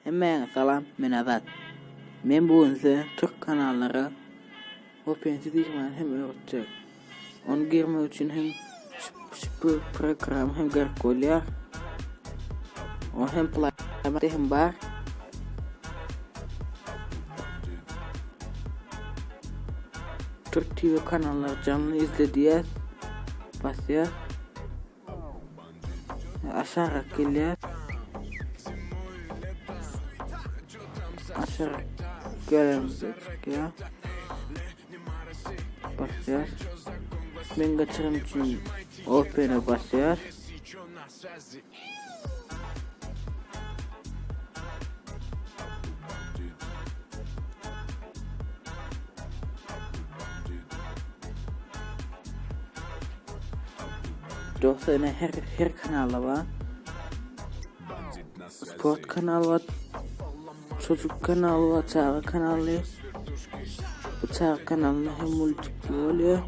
Hemmäňe salam, men Azat. Men bu gün size türk kanallara VPN-siz girmäni hem öwretjek. Ony girmek üçin hem şu program hem gerek bolýar. O hem Play hem bar. Türk TV kanallary janly izle diýýär. Basýar. Aşarak gelýär. Aşarak gelenimizde çykýar. Basýar. Men geçirim üçin Open'e basýar. Dostlar ine her her kanalda bar. Sport kanaly bar. Çocuk kanaly bar, çaga kanaly. Bu çaga kanalynda hem multikli bolýar.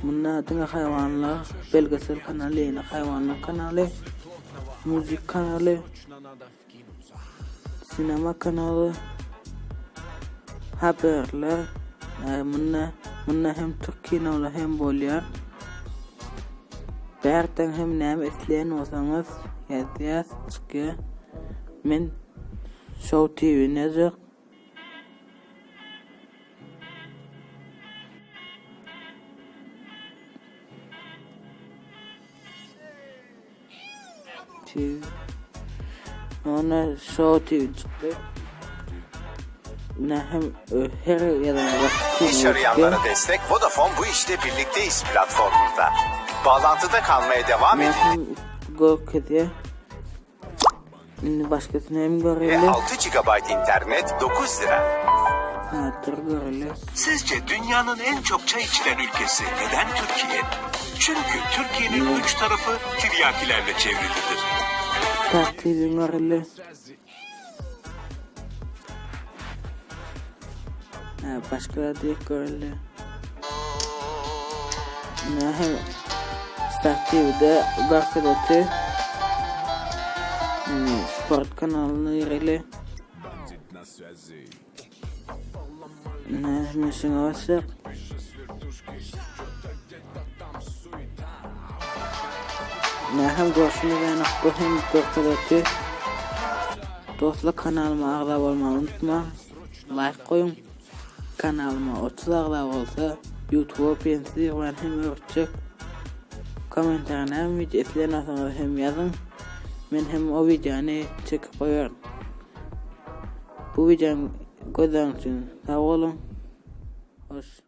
Munda diňe haýwanlar, belgesel kanaly, ýene haýwanlar kanaly, muzik kanaly, sinema kanaly, haberler, e, munda munda hem türk kinolary hem bolýar. Bärden hem näme isleýän bolsaňyz ýazýas çykýar. Men Show TV-ni ýazjak. TV. Ona Show TV çykdy. Ne hem e, her yerden başka İş arayanlara destek Vodafone bu işte birlikteyiz platformunda. Bağlantıda kalmaya devam Ne edin hem görkezýär. Indi başgasyny hem ve göreli. 6 GB internet 9 lira. Ha, dur göreli. Sizce dünyanın en çok çay içilen ülkesi neden Türkiye? Çünkü Türkiye'nin üç tarafı tiryakilerle çevrilidir. Star TV göreli. Ha, başka da direkt göreli. Ne hem Star TV'de Garkadati hmm, Sport kanalyny gireli. Ne meşine bassak. Ne hem görşümiz ýaly bu hem görkezeti. Dostlar kanalyma agza bolmagy unutmaň. Like goýuň. Kanalyma 30 agza bolsa YouTube pensiz ýygman hem öwretjek. Kommentariýa näme wideo isleýän bolsaňyz hem ýazyň. Men hem o wideony çekip goýaryn. Bu wideony gözläniň üçin sag boluň. Hoş.